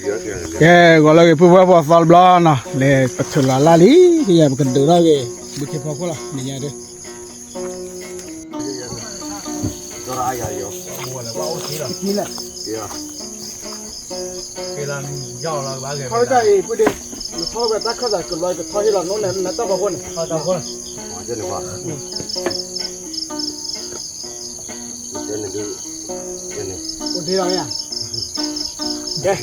ကဲ ဂီၤလၢအဂ့ၤ ပုၢ်ဝဲၢ်ဖိသီတဘျီနီၤ, လဲၤပထုးလီၤလၢ်လံ, ကယဲၢ်ပကဒုးထီၣ်က့ၤ ဘုခ့ဖီခိၣ်လီၤ နံၤညါဒုး ခီတၢ်အံၤ ပုၢ်ဒ့, နထီၣ်ဝဲတၢ်ခၢၣ်သးကလီကထီၣ်ဟ့ၣ်လီၤနိန့ၣ် နတၢ်ဖီခိၣ်န့ၣ် အိၣ်ဒ့လီၤမ့ၢ်ဧါ, ကဲ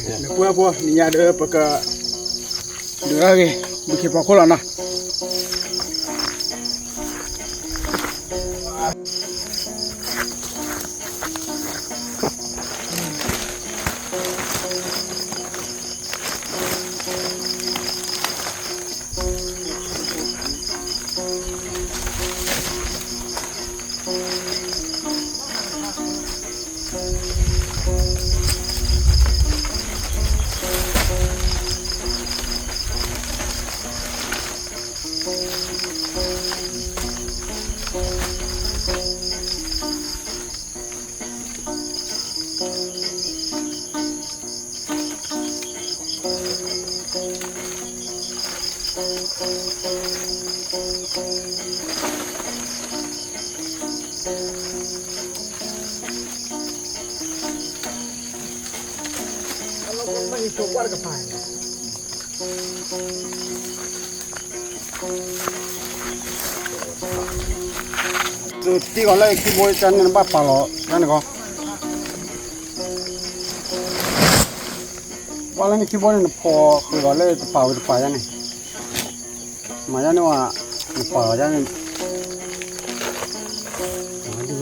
နပုၢ်ဝဲၢ်ဖိ နံၤညါဒုး ပက ဒုးထီၣ်က့ၤ ဘုခ့ဖီခိၣ်လီၤနီၤ. တံၢ်ဂီၤလၢခံဘိတၢ်န့ၣ် နဘၣ်ပာ်လီၤတၢ်န့ၣ်ကီ, ဘၣ်လၢနခံဘိန့ၣ် နဖိးဃုာ်လီၤလၢတပာ်ဝံၤတပာ်ယါန့ၣ်, မၤယါန့ၣ်ဝဲ, နပာ်လီၤယါန့ၣ် အံၤလီၤ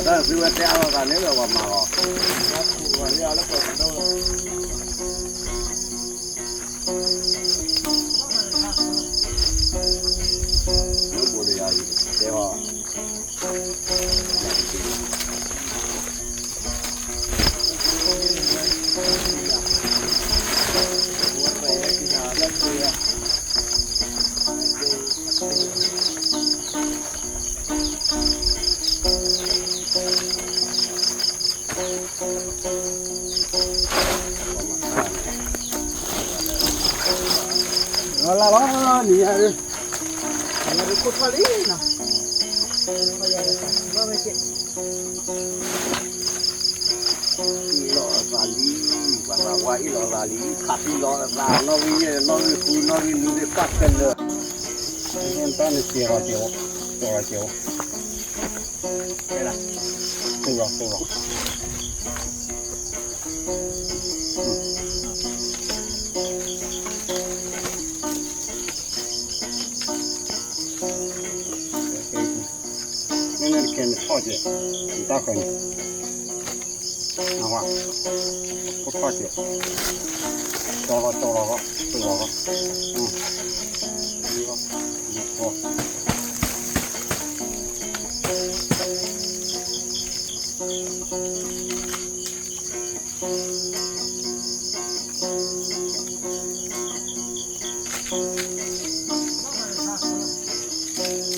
သးဒီး တၢ်သုဝဲတဲအါလီၤသးန့ၣ်လၢပှၤမၤလီၤ လၢဘိးတယၤအံၤ တဲအီၤ လၢလီၤ နံၤညါဒုး နံၤညါဒုးခိၣ်ထီၣ်လံနီၤ အံၣ်လီၤအသးလံ ပှၤသးပှၢ်အံၣ်လီၤအသးလံ ခးသံလီၤအသး နီၣ်ဂံၢ်ယဲၢ် နီၣ်ဂံၢ်ဃု နီၣ်ဂံၢ်နွံသ့ၣ်တဖၣ်ခဲလၢာ် တၢ်န့ၣ်စဲးလီၤစဲး စဲးလီၤစဲး ပူၤလီၤပူၤလီၤ အံၤ အံၤ တၢ်ဃၢၤန့ၣ်, အဝဲ, ဖိထီၣ်ကဲ, ကၠီလီၤကၠီလီၤကီး, ကၠီလီၤကီး, အၢ,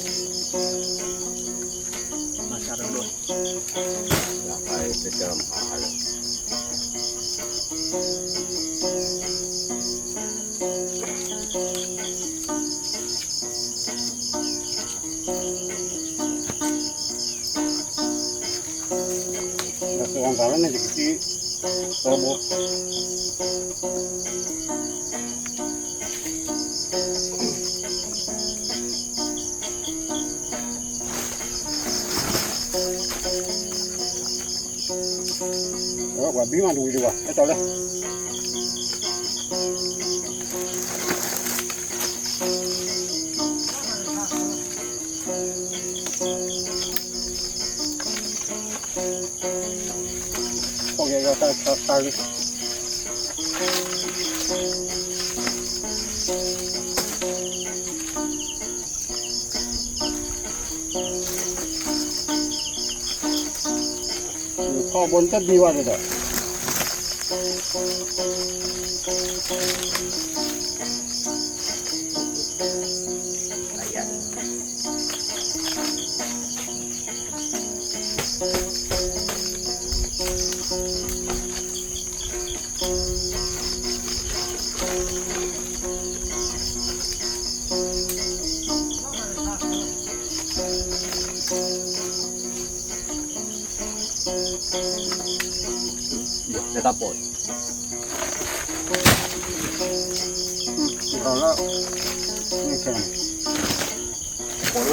မၤစၢ်တဘျီ, ပှၤဘံမးတဝံၤဒံးဘၣ် ဟဲတီၤလဲၣ်. ထီဘိတဘံဘၣ်ဒီး တၢ်ပီၢ်, ပီၢ်လ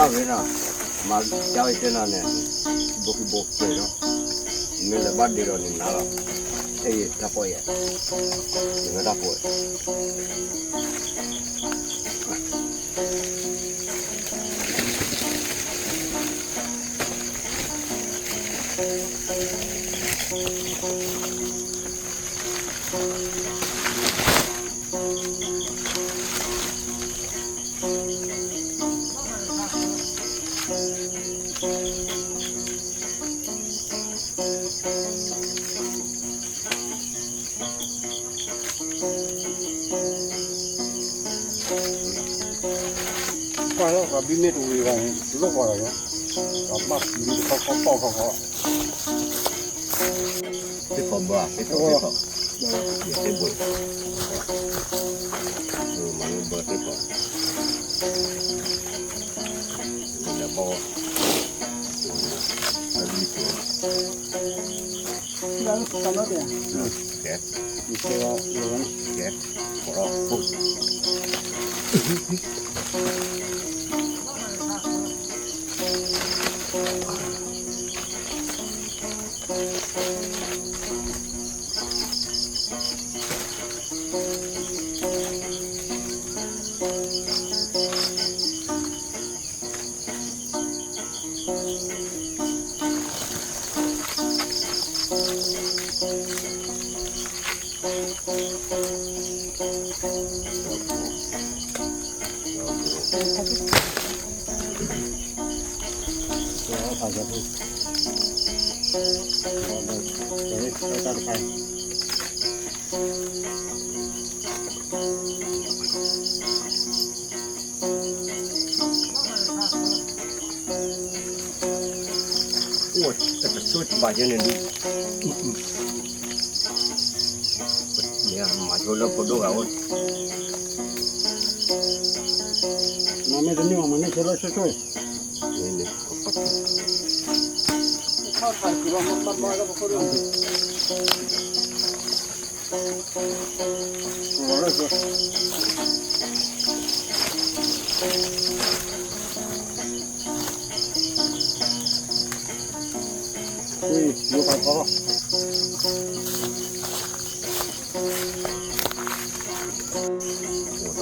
ၢ်ဝဲနီၤ, မၤကဝဲတဲနီၤန့ၣ်, ဘိခံဘိကျဲၤနီၤ, မ့ၢ်လၢဘၣ်ဒ့ဒီးန့ၣ်နၤလီၤ, အဲၣ်တၢ်ပီၢ်ယဲ, တၢ်ပီၢ် ပှၤလၢပှၤဘံမ့ၢ်တဝံၤဘၣ်န့ၣ် လိၣ်ပှၤလီၤ, ပှၤဘၣ်ဘံတခီခီတီၢ်ခီခီ, သ့ၣ်ခီဘၢ, သ့ၣ်ခီ, သ့ၣ်ဘၢ, မၤလၢဘၢသ့ၣ်ခီ, လဲၤဘီ, လၢလံၤကၠိ ကဲ, ကဲ, ကဲ, ကဲ, အိၣ်တကဆိတဘၣ်ယဲန့ၣ်ဒုး, မၤဆိလၢဖိဒိၣ်ဂၤအိၣ်, မၤမ့ၢ်တန့ၢ်မၤမၤန့ၢ်ဆိလၢဆိဆိ, ထီၣ်ထီၣ်ကံၤလီၤမၤဘၣ်ဘၣ်လၢဖိဒိၣ် အိၣ်တၢ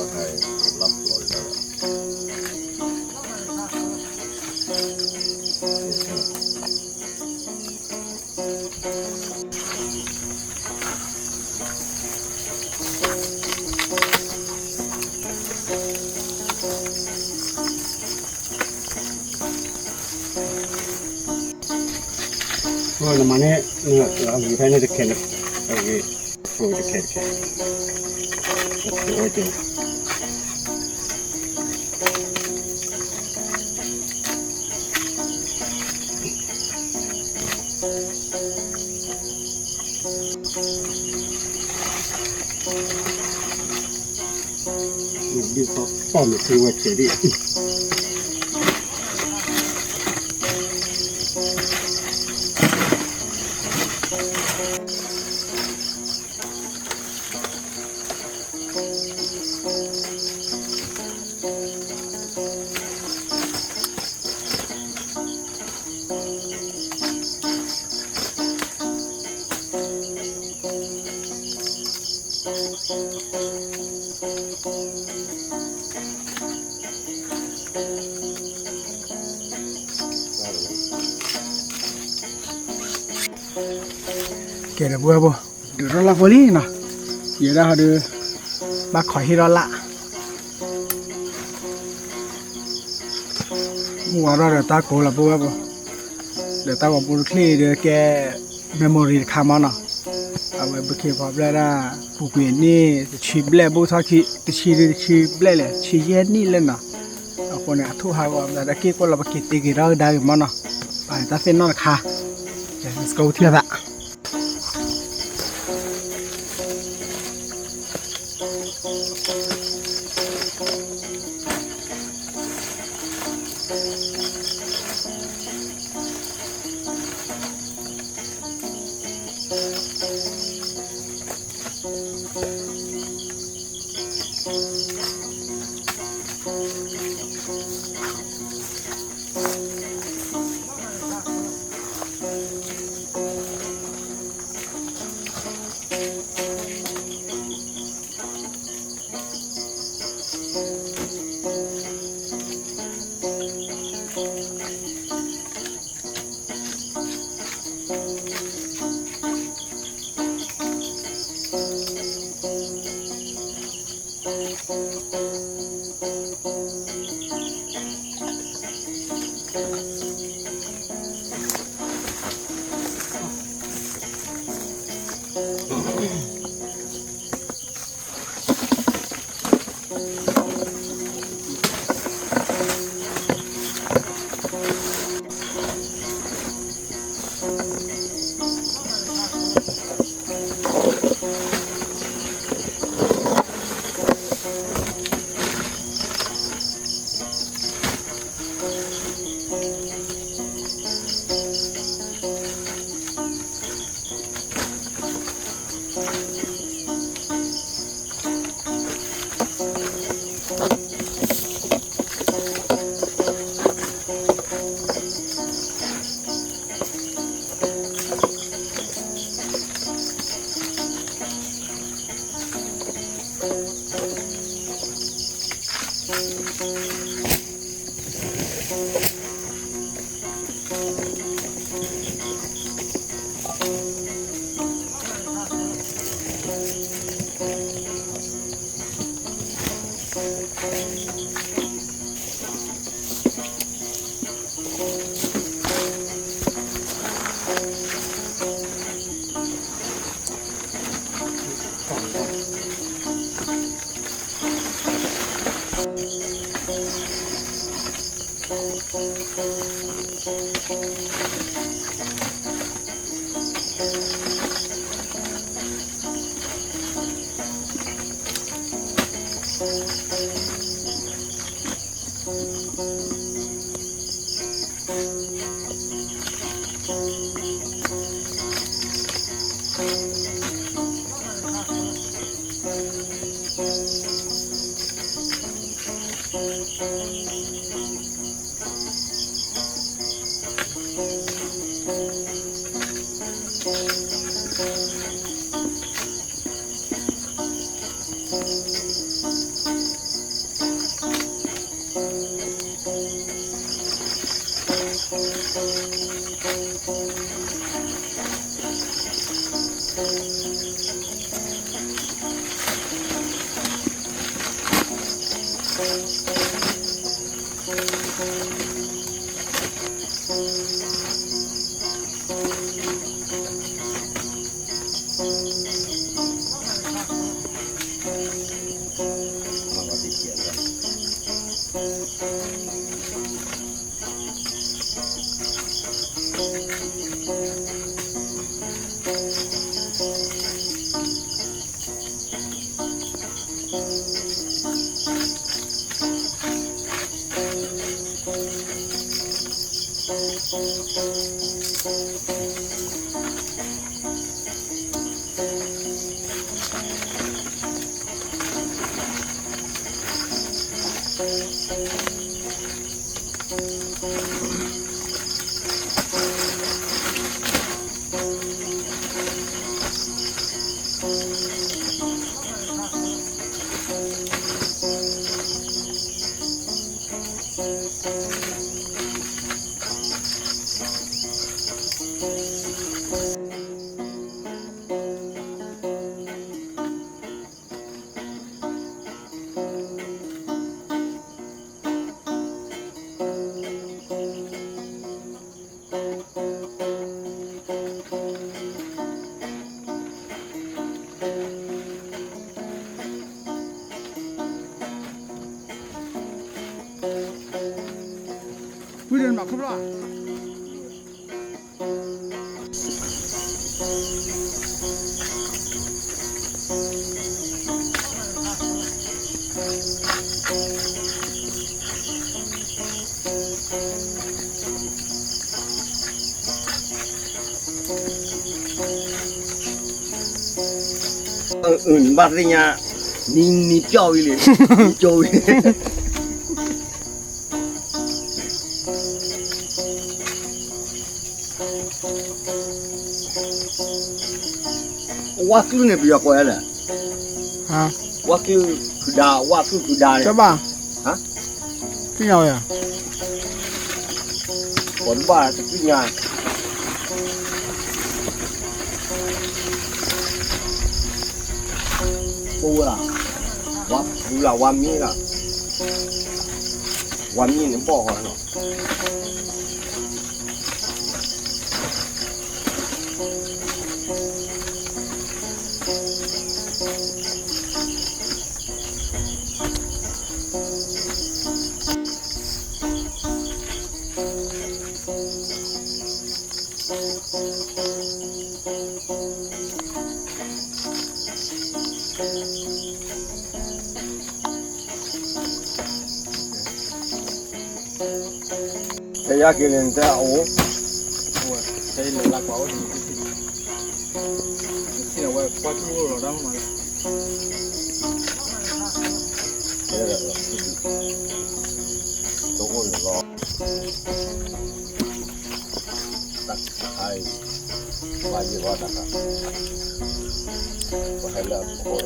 ်ခါအံၤ လၢပျီၤလၢ, နမၤန့ၣ်, အဂ့ၤဖဲန့ၣ်တခဲန့ၣ်, အဂ့ၤ, ဖိတခဲတခဲ, အိၣ်က့ၤ ဒ်သိးပီၢ်မ့ၢ်ထံဝဲကဲဒ်အံၤ ကဲဒီးပုၢ်ဝဲၢ်ဖိ, ဒုးထီၣ်လၢ်ဖိလံနီၤ, ယဲဒၣ်ဟီဒုး, ဘၣ်ခိးဟ့ၣ်ထီၣ်လၢ် မုၢ်ဝါထီၣ်ဒီးတၢ်ကိးလီၤပုၢ်ဝဲၢ်ဖိ, ဒီးတၢ်ဂီၤပူတချ့ဒီးကဲ memory တခါမးနီၤ, အဝဲဘုခ့ဖီဖျဲၣ်ဒၣ် ပူၤကွံာ်နံၣ်တဆံဘျဲၣ် ဘူၣ်ထီၣ်ခံ တဆံဒုတဆံဘျဲၣ်လဲၣ် ဆံယဲၢ်နံၣ်လၢနီၤ, အဃိန့ၣ် အထူၣ်ဟးဂီၤ တၢ်က့ၢ်ကွၢ်လီၤ ပက့ၤတ့က့ၤထီၣ်ကဒါက့ၤမးနီၤ, ပာ်န့ၣ်တၢ်သ့ၣ်နီၣ်တခါ, ကဲ စကီထံၣ်သး ဝံၤဒီးနမၤခိၣ်ဖျီၣ် ဘၣ်သ့ၣ်ညါ, နံၤ နံၤပျီဝံၤလံ, နံၤကၠိဝံၤ ဝၣ်ကျုၢ်န့ၣ် ပယီၤကိးယၤလဲၣ်, ဝၣ်ကျုၢ်ဖုဒါ, ဝၣ်ကျုၢ်ဖုဒါန့ၣ်, တဘၣ်, သ့ၣ်ညါဝဲယၤ, ကိးတဘၣ်တသ့ၣ်ညါ, ပဝဲ, ဝၣ်ဖုလၢဝၣ်မ့ၢ်လၢ, ဝၣ်မ့ၢ်န့ၣ်ဘီၣ်ဃီလီၤ. တဲယၤက့ၤန့ၣ် နတဲအအိၣ်, တဲလၢလၢကွၢ်အိၣ်ဒံး, နထံၣ်န့ၣ်ဝဲကွၢ်ထူၣ်အိၣ်လီၤဒၣ်မးလီၤ, တအိၣ်လီၤ, တၢ်ခါအံၤ, ဘၣ်ယံၤဘၣ်တၢ်ခါ, ပဟဲလၢအခိၣ်ဒ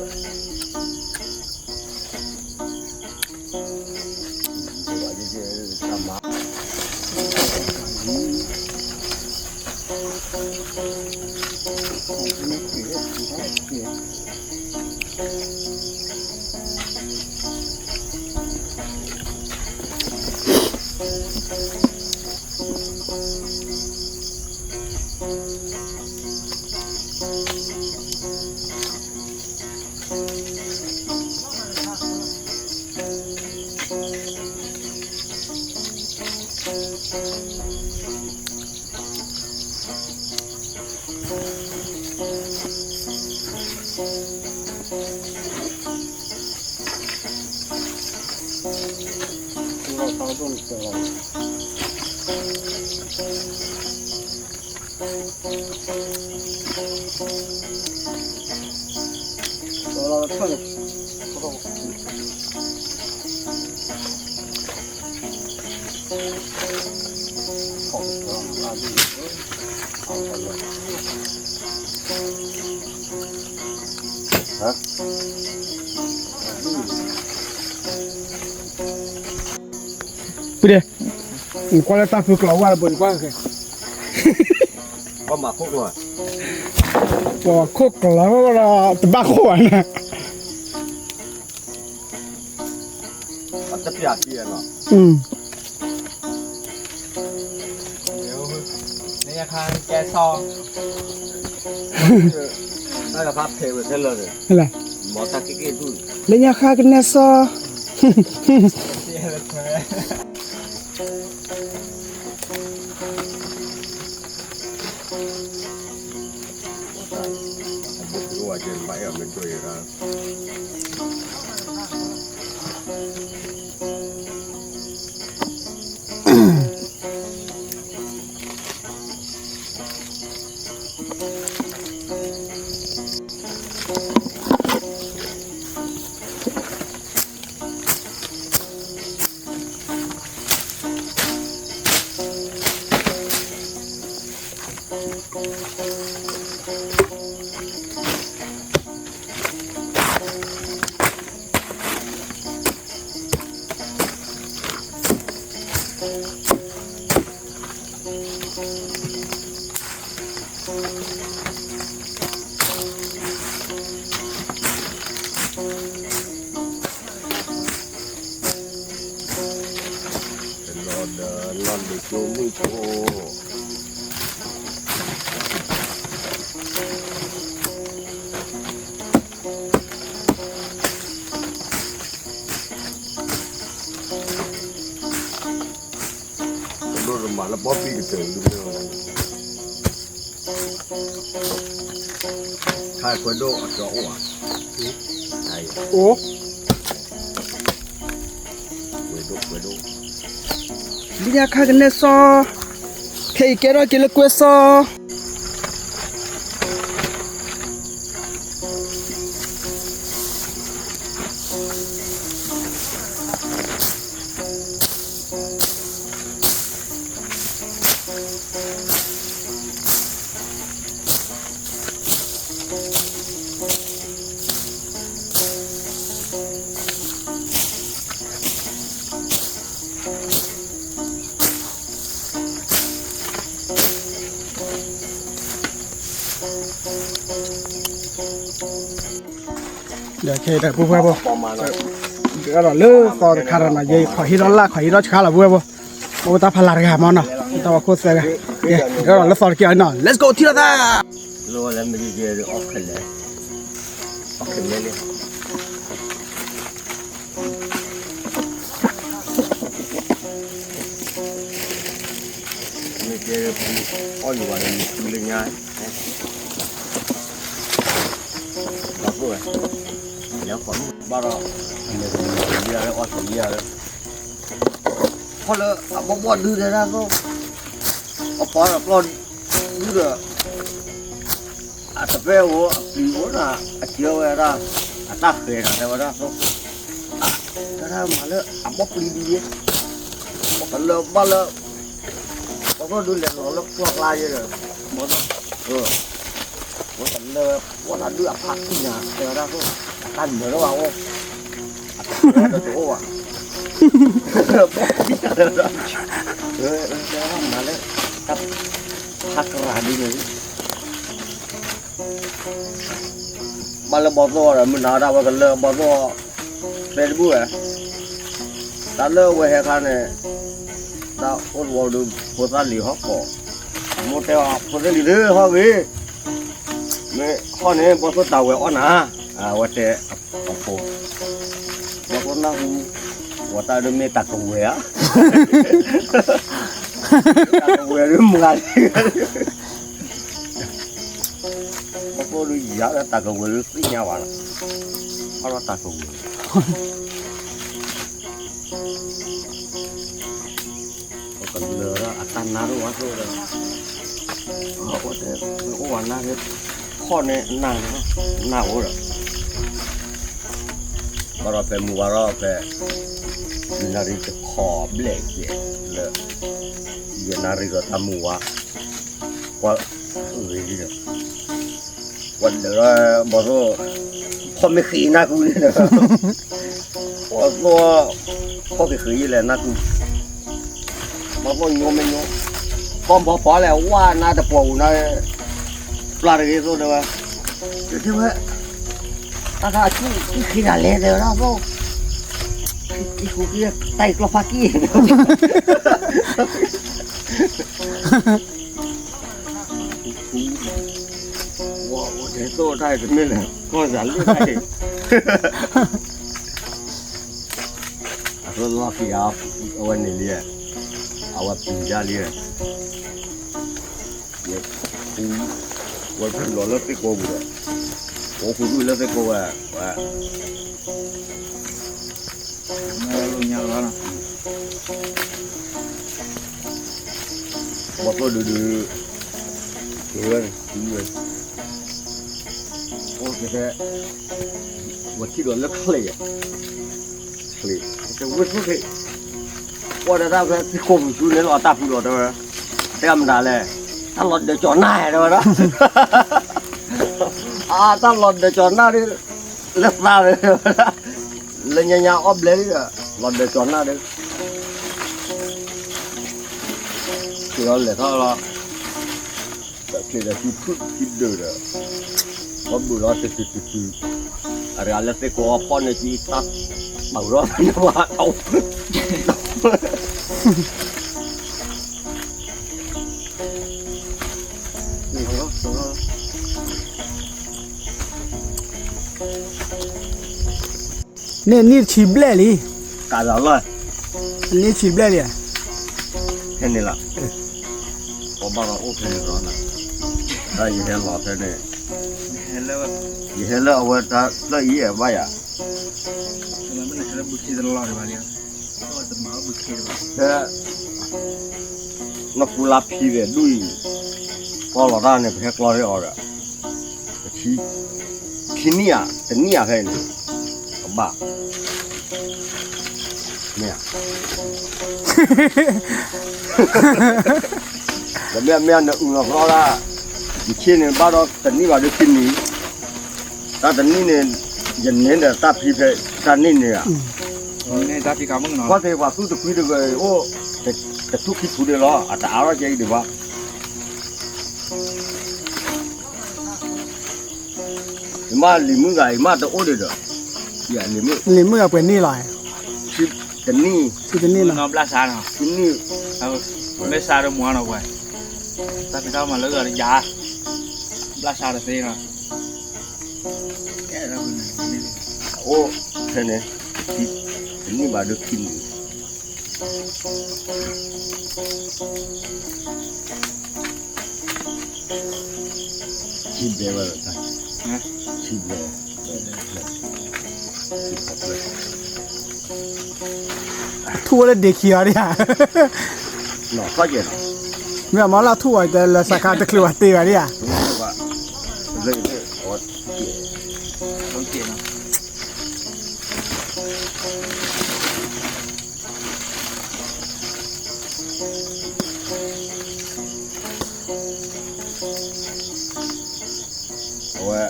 ီး ပဒဲ, နကွၢ်လၢတၢ်ဖုကျီၤဝါတဘိန့ၣ်ကွၢ်ခဲ, ပှၤမၤခိၣ်ကျီၤ, ပှၤခိၣ်ကျီၤဒီးတဘၣ်ခိၣ်ဘၣ်န့ၣ် အတပျၢ်ပျဲၢ်နီၤ, လၢညါခါကဲဆီ, တၢ်ဖးဖဲးဝဲခဲလၢာ်န့ၣ်, မ့ၢ်တၢ်က့ၢ်က့ၢ်ဒူၣ်, လၢညါခါကနဲဆီ အဘိးကဝဲကဲဘၣ်အဲၣ်အီၤမ့ၢ်ဒိၣ်ယဲဒၣ်, လ့ၣ်ကၠိမုၣ်ကၠိ ဒိၣ်တမးလၢပီပံကတၢၢ်ဒုး ခါခွဲးဒိၣ်အကၠီအိၣ်ဧါ, အိၣ်, ဝဲဒိၣ်ဝဲဒိၣ်, လၢညါခါကနဲစီ, ခဲအံၤကဲထီၣ်က့ၤလၢကွဲစီ ဒီးခဲအံၤဒီး ပူၤဖဲဘိ, ဒီးလၢသီတခါဒီးနီၤ ယဲခီၣ်ဟံးထီၣ်လၢ် ခီၣ်ဟံးထီၣ်ဆှါလီၤ ပူၤဖဲဘိ, အိၣ်တၢ်ဖးလၢ်တဂၤမးနီၤ တၢ်ဝဲခိၣ်သၢဂၤ, ဒီးလၢသီတက့ၢ်အံၤနီၤ let's go ထံၣ်လိာ်သး လၢမ့ၢ်ယဲအီၣ်ခဲလဲၣ်, အီၣ်ခဲလဲၣ်လံ မ့ၢ်တဲပူၤအီၣ်ယံၤဘၣ်ဒီး မ့ၢ်ထူလၢညါ, ဒီပုၢ်ဝဲၢ်, လဲၤခီၣ်ဘၣ်ဒီး အမဲာ်တမံၤလံလၢအီၣ်တလံလၢ ခီၣ်လၢအဘီဘီဒုးတဲဒၣ်သိး, အဖီဒီးပျီဒုးဒီး အတပဲၢ်အိၣ် အပျံၤအိၣ်ဒီး အစၢဝဲဒၣ် အတၢ်ဃဲၤဒီးတဲဝဲဒၣ်သိး, တဲဒၣ်မၤလၢအဘီပျံၤဒုးယဲ, ပကလၢဘၣ်လၢ ပကဒုးလဲၤလီၤလၢကျီၢ်ကျါယဲဒီး, ဘီသိး, ပကလၢဝဲပှၤတၢ်ဒုးအဖးတံၢ်ညါ တဲဝဲဒၣ်သိး, အတၢ်နၢၤထီၣ်ဘၣ်အိၣ်, အတၢ်နၢၤတအိၣ်ဘၣ်, ဘီပျံၤတဲဝဲဒၣ်, တဲဝဲဒၣ်မၤလၢ တၢ်ဖးကရၢ်ဒုးန့ၣ် ဘၣ်လၢဘီသိၣ်ဒီး မုၢ်နၤဒၣ်ဝဲကလၢဘီသိၣ် ဖဲတဘူၣ်ဝဲ, တၢ်လၢဝဲဟဲခါန့ၣ် တၢ်အိၣ်တဝီဒုး ဖိသၣ်လံၤဟီၣ်ကီး, မိၢ်တဲအီၤ ဖိသၣ်လံၤသ့ၣ်ဟီၣ်ဂ့ၤ, မ့ၢ်ဟီၣ်န့ၣ် ဘီသိၣ်တၢ်ဝဲအီၣ်နၤ, အဝဲတဲအဖိ, ဘီသိၣ်နၢ်ဟူ, ဝဲတၢ်ဒုးမ့ၢ်တၢ်ကဝဲၤဧါ, တၢ်ကဝဲၤဒုးမုၢ်ဂၤလံ ဘီသိၣ်ဒုးယၤလၢတၢ်ကဝဲၤဒုးသ့ၣ်ညါဘၣ်လီၤ, အီၣ်ဒီးတၢ်ကဝဲၤ, ပကလၢၤဒီးအတၢ်နါဒိၣ်ဝဲသိၣ်ဒီး, အိၣ်တဲ, အိၣ်ဝဲနါ, ခီၣ်န့ၣ်နါ, နါအိၣ်ဒီး, ဘၣ်ဒီးဖဲမုၢ်ဝါထီၣ်ဖဲ, ယနၣ်ရံၣ်တခီဘျဲၣ်ကဲလၢ, ယနၣ်ရံၣ်ဒီးတၢ်မုၢ်ဝါ, ကွၢ်, ဂ့ၤလံဒီး ပှၤဒၢးဒီးဘီသိၣ်, ဖီၣ်မ့ၢ်ဃံးနၢ်ကူန့ၣ်ဒီး, ဘီသိၣ်, ဖီၣ်က့ၤဃံးယလဲၣ်နၢ်ကူ, ဘီသိၣ်ညိမ့ၢ်ညိ, ဖီၣ်ဖီၣ်ဖီၣ်လဲၣ် ဝၣ်နါတပှီၤပူၤနါ, ပျၢ်တဂ့ၤသိၣ်တဲဝဲ, တဲဝဲ, တၢ်ခါအဆူၣ်အံၤဃံးဒၣ်လဲၣ် တဲဝဲဒၣ်သိၣ်, အံၤဃူကံၢ်တၢ်အံၤကျီၢ်ဖးကံၢ် ဝဲအိၣ်ထဲသိၣ်တၢ်အံၤတမ့ၢ်လဲၣ် ကီၢ်စးလၢတၢ်အံၤ, အသိၣ်လီၢ်ခံဂၤ, အဝဲန့ၣ်လံ, အဝဲပျံၤဒၣ်လံ, ဝဲ, ဝဲပျံၤလီၤလၢသ့ၣ်ကိးပူၤဒီး, အိၣ်ဃူသူၣ်လၢသ့ၣ်ကိးဝဲ, ဝဲ ဘီသိၣ်ဒုးဒုး, က့ၤဝဲန့ၣ်, အိၣ်က့ၤထဲ, ဝဲထံၣ်ဒီးလၢချ့ၣ်, ချ့ၣ်, ဝဲဆိၣ်ချ့ၣ်, ကွၢ်ဒီးတၢ်ဖဲသံခိၣ်ပူၤဆူန့ၣ်လီၤ အတၢ်ဖုဒီးတဲဝဲ, တဲအမတၤလဲၣ်, တၢ်လီၤဒၢးကၠီၤနၢ်တဲဝဲဒၣ်, အတၢ်လီၤဒၢးကၠီၤနၢ်ဒုး, လၢသးဝဲ, လၢညါညါအီၣ်ဘျဲၣ်လံဒီး လီၤဒၢးကၠီၤနၢ်ဒုး, က့ၤလီၤလဲၤထီၣ်လီၤ, ဒီးချ့ၣ်ဒီးစုဖုၣ်ခံဒုးဒီး, ပှၤဘုးလီၤတုၤတုၤတုၤတုၤ, အတဂၤလၢသ့ၣ်ကိးအဖီၣ်န့ၣ်ကံတၢ်, ပာ်ဝဲဒီးတၢ်, န့ၣ်နံၣ်တဆံဘျဲၣ်လံ, ကးလီၤလီၤ, နံၣ်ဆံဘျဲၣ်လံဧါ, ဖဲန့ၣ်လီၤ, ပဘၣ်လီၤအိၣ်ဖဲန့ၣ်လီၤ, တၢ်ယဟဲလီၤဖဲန့ၣ်, ယဟဲလၢအဝဲတၢ်လၢအံၤအဘၣ်ယၤ, ဖဲ နီၢ်ကူလါဖံဒီးဒူၣ်အံၤ, ကီလီၤတၢ်န့ၣ် ပဟဲကျီန့ၢ်အီၤဒီး, ပခံ, ခံနံၣ်ဧါ, တနံၣ်ဧါဖဲအံၤန့ၣ်, ကဘၣ်, မ့ၢ်ဧါ, တမ့ၢ်မ့ၢ်နအုၣ်လီၤကျီဒၣ်, ယဆ့န့ၣ်ဘၣ်ဒီးတနံၣ်ဘၣ်ဒီးခံနံၣ်, တၢ်တနံၣ်န့ၣ်, ယန့ၣ်ဒီးတၢ်ဖံဖဲတၢ်န့ၣ်န့ၣ်ဧါ, ကွၢ်သ့ၣ်ပှၤသူတကွံတဂၤအံၤအိၣ်, တထူၣ်ခံထူၣ်ဒံးလီၤ, အတအါထီၣ်ကဲအံၤဒံးဘၣ် ယမ့ၢ်လံၤမုၣ်ဂၤ ယမ့ၢ်တအိၣ်ဒံးဒီး, လံၤမုၣ်, လံၤမုၣ်အပှဲၤန့ၣ်လီၤ, တနံၣ်, တနံၣ်နီၤ, ဘျၣ်ဆါနီၤ, တနံၣ်, မ့ၢ်ဆါဒီးမွၤနီၤပှဲၤ, တၢ်ဖံးတၢ်မၤလၢဂၤတယၤ, ဘျၣ်ဆါတသ့နီၤ, အိၣ်ဖဲန့ၣ်, တနံၣ်ဘၣ်ဒီးခံနံၣ် ထံဘဲဝဲ, ထံဘဲ, ထူၣ်ဝဲလၢဒ့ခံဂၤဒံးဧါ, မ့ၢ်အမၤလၢထူၣ်ဝဲလၢစးခါတချုးဝဲတ့ၢ်ဂၤဒံးဧါ, အဝဲ,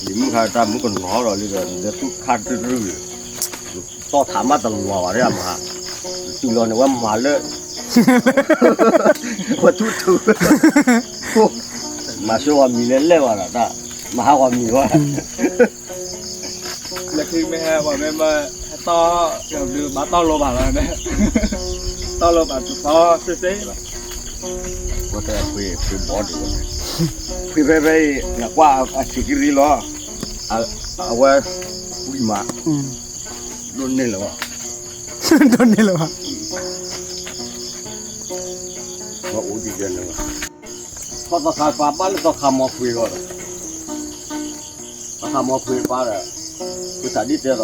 လံၤမုၣ်ခါတၢ်မုၣ်ကနီၤဒီးလံဒီး နဒဲသူၣ်ခါတြၢၢ်တြၢၢ်, တီၢ်ထးမးတလီၤဘၣ်ဒံးမး, တုၤလီၤန့ၣ်ဝဲမၤလၢ, ဝဲထူၣ်ထူၣ်, မၤဆိဝဲမံၤလဲၣ်လဲၣ်ဘၣ်ဒီးတၢ်, မၤဟးဝဲမံၤဝဲ လၢခံမ့ၢ်ဟဲပှၤမ့ၢ်မၢ, ဟဲတီၢ်, ဘၣ်တီၢ်လိဘၣ်လီၤန့ၣ်, တီၢ်လိဘၣ်တသီစ့ၢ်စ့ၢ်လီၤ, ဝဲတဖှ့ဖှ့ဘီဒံးဝဲ, ဖှ့ဖဲဖဲအံၤ နကွၢ်အဆံးကရံလီၤ, အဝဲ, ဝံၤမး, ဒိၣ်န့ၢ်လၢၤဘၣ်, ဒိၣ်န့ၢ်လၢၤဘၣ်, ဝဲအိၣ်ဒံးဒဲးန့ၣ်ဘၣ်, ခီသီခါပာ်ဘၣ်လၢသီခါမီၤဖှ့လီၤဒီး ပှၤသးမီၤဖှ့ပာ်ဒီး, ပသးဒ်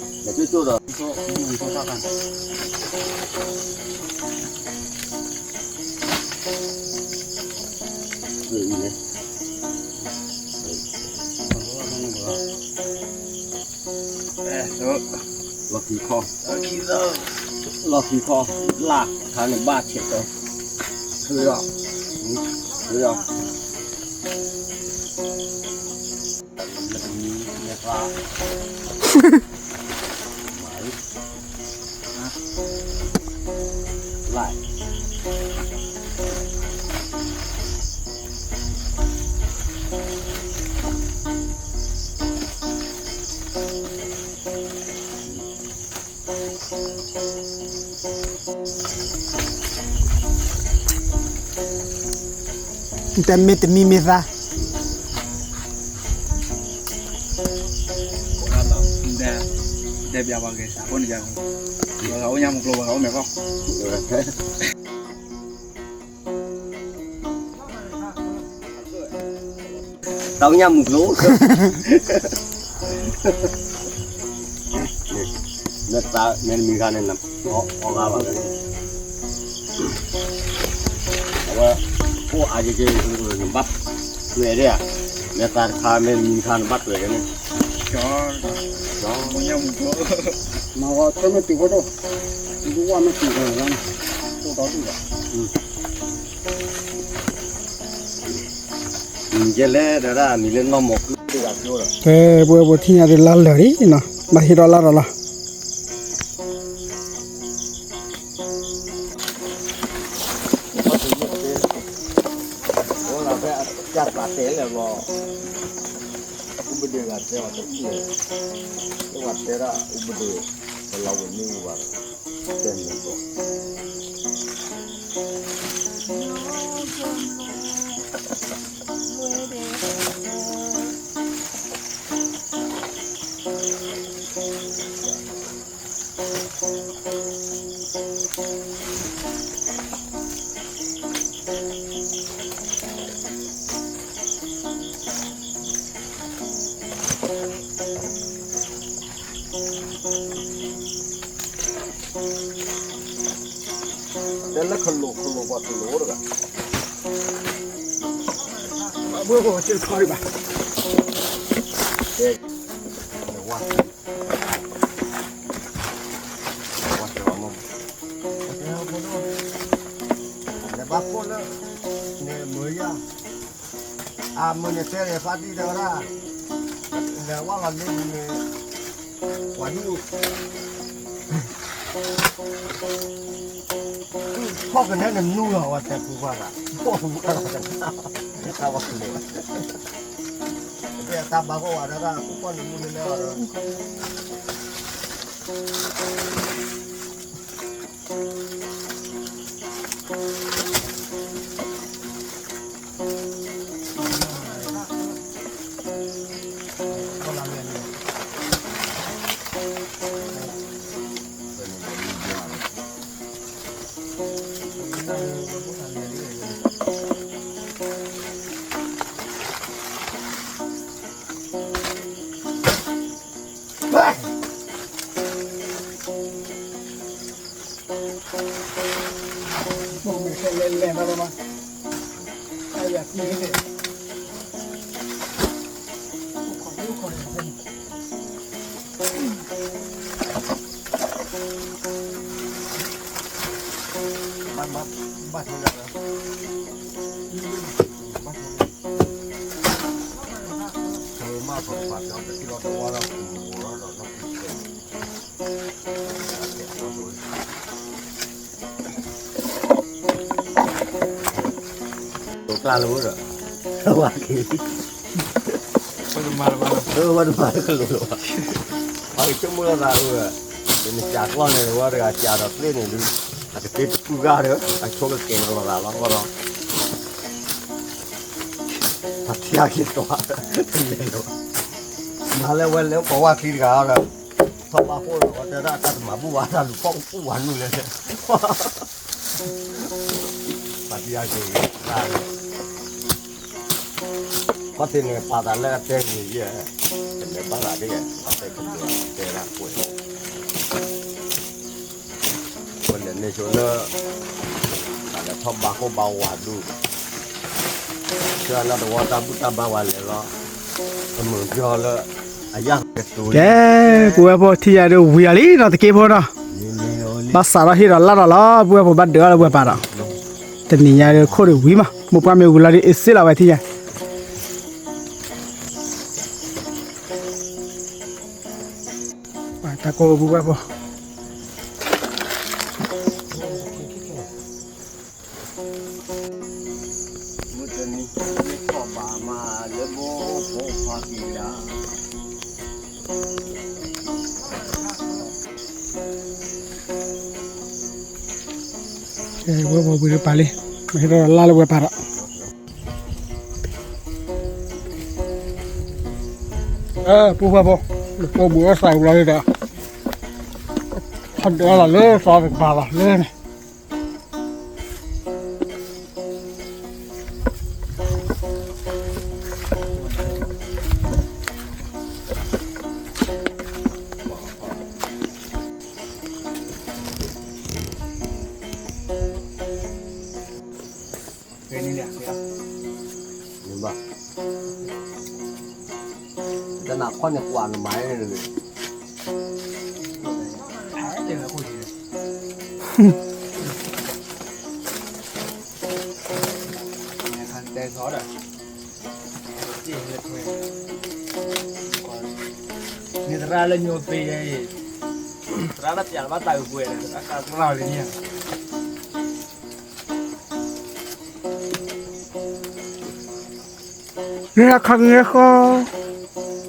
တဲဒီး, လဲၤကၠိကၠိဒီး, အံၤန့ၣ်, လီၢ်ခံခီ, လီၢ်ခံခီ, လၢ်ခါန့ၣ်ဘၣ်ဆဲးတီ, ထုးဒီး, ထုးဒီး တမ့ၢ်တမံၤမ့ၢ်သး, တဲပျးပှၤဂဲၤစးဖိန့ၣ်ယါ, ပှၤဂၤအိၣ်ညါမူကျိ ပှၤဂၤအိၣ်မဲာ်ခီ တၢ်ညၣ်မူကျိ, မ့ၢ်သးမ့ၢ်တမံၤခါန့ၣ် အီၣ်ဂၤဘၣ်လၢ, အဝဲ, အိၣ်အါက့က့, နဘၣ်တွဲၤဒၣ်ဧါ, မ့ၢ်သးတခါမ့ၢ်တမံၤခါနဘၣ်တွဲၤဒၣ်န့ၣ်, မ့ၢ်ဝဲဆၢမ့ၢ်တုၤဖိဒိၣ်, တုၤဒိၣ်ဝဲမ့ၢ်တုၤဖိန့ၣ်, အိၣ်ဒီဒူၣ်ဘၣ် ကဲလဲၣ်ဒၣ်ဒၣ် မံၤလၢနီၢ်မီၤကု, ကဲ, ပဝဲပထံၣ်ညါဒ်လါလၢာ်လံနီၤ, ဘၣ်ဟ့ၣ်ဒီးလါဒီးလီၤ, အိၣ်လၢဖဲအကစၢ်သးတဲလဲၣ်ဘျီ, အူပဒ့ဂၤတဲအီၤတထံၣ်, လၢပှၤတဲဒၣ်အူပဒ့, ပလီၤဝဲမ့ၣ်အူဘၣ်, တဲမ့ၢ်ဘျီ ဝဲဒၣ် တဲလၢခလိာ်ခလိာ်ပှၤခလိာ်တဂၤ, ဘၣ်ဘၣ်ဘၣ်ဘၣ်, နဘၣ်ကိၣ်လၢ နမၢယၤ အမုၢ်န့ၣ်တဲန့ၣ် ဖါတံၢ်တဲဝဲဒၣ်, လဲၤဝဲလီၤလ့န့ၣ် ပှၤဒုး ဖီၣ်ကနဲနနူလီၤ ဝဲတဲပူၤကွၢ်ဘၣ်, ဖီၣ်ပူၤကွၢ်ဘၣ်, တၢ်ဝဲကလဲၤ, တၢ်ဘၣ်ဃိဝဲဒၣ် ပူၤကွၢ်နနူလဲၤလဲၤအီၤဒီး ကျါလၢဝဲဒီး ဝဲက့ၤ ဝဲတမၤလၢကလိၤလီၤ, ပှၤကဆိကမိၣ်လီၤသးအၢ, နစးကျီၢ်န့ၣ် ဝဲတဂၤစးဒီးကျ့ၣ်န့ၣ်ဒုး အကတ့တပုၢ်ဂၢ်ဒီး အဆိကကဲၤလီၤသးလီၤဒီး ပှၤထံၣ်အက့ၤတွၤ လဲၤလီၤ, မၤလၢဝဲလဲၤပှၤဝၢ်ချံတဂၤဒီး ထီၣ်ဘၣ်ဖှိၣ်လီၤ ဝဲတဲဒၣ်တၢ်တမၤဘူၣ်ဘၣ် တၢ်လူၤဖီၣ်ကပူၣ်ဝဲနုာ်လဲၣ်, ပှၤထံၣ်အက့ၤ ခီၣ်ထံးန့ၣ် ပာ်သးလၢအတဲဂ့ၤယဲၢ်, တမ့ၢ်ဘၣ်သးဒ်လဲၣ် အတဲကဒိးတဲဒၣ်ကွဲး, ဝဲလဲၤန့ၢ်ဆိလၢ တၢ်လဲၤထီၣ်ဘါခိၣ်ဘါဝၤဒူၣ်, ဆှၢလၢတဝီတၢ်ဘူၣ်တၢ်ဘါဝဲလဲၤလီၤ, တမုာ်ပျီလၢ အယၢ်ကတိၤ ကဲ, ပုၢ်ဝဲၢ်ဖိထံၣ်ယၤဒုးဝံၤအီၤလံဒီးတက့ဖိဒီး, ဘၣ်စးထီၣ်ဟ့ၣ်ဒီးလၢ်ဒီးလီၤ ပုၢ်ဝဲၢ်ဖိဘၣ်ဒုးအီၤလၢပှဲၤပာ်ဒီး, တနံၤညါဒုးခိၣ်ဒုးဝံၤမး မိၢ်ပှၢ်မ့ၢ်ဝံၤလီၤဒုးအ့ၣ်စ့လီၤဝဲထံၣ်ယၤ, တၢ်ကိၢ်ပုၢ်ဝဲၢ်ဖိ မုၢ်တနံၤ မ့ၢ်ထီၣ်ဘးမးလၢဘိဖိခွါက့ၤဒၣ်, ဝဲပှၤဝံၤလၢပာ်လံ, မ့ၢ်ဟ့ၣ်ဒီးလၢ်လၢပှဲၤပာ်ဒီး, ပုၢ်ဝဲၢ်ဖိ, လၢကိးဘုးအစးဝံၤလီၤဒီး, ထီၣ်ဒၢလီၤလၢစီၤတကပၤလီၤလၢန့ၣ် တနၤခီန့ၣ်ကွၢ်နမၤန့ၣ်တဂ့ၤ, တဲထီၣ်ဒီး န့ၣ်သရၣ်လၢညိသ့အံၤ, သရၣ်တၢ်ပျးလၢဘၣ်တၢ်ကကွဲးဒီး သရၣ်ကါသရၣ်လံန့ၣ် လၢအခါကညီဃီ,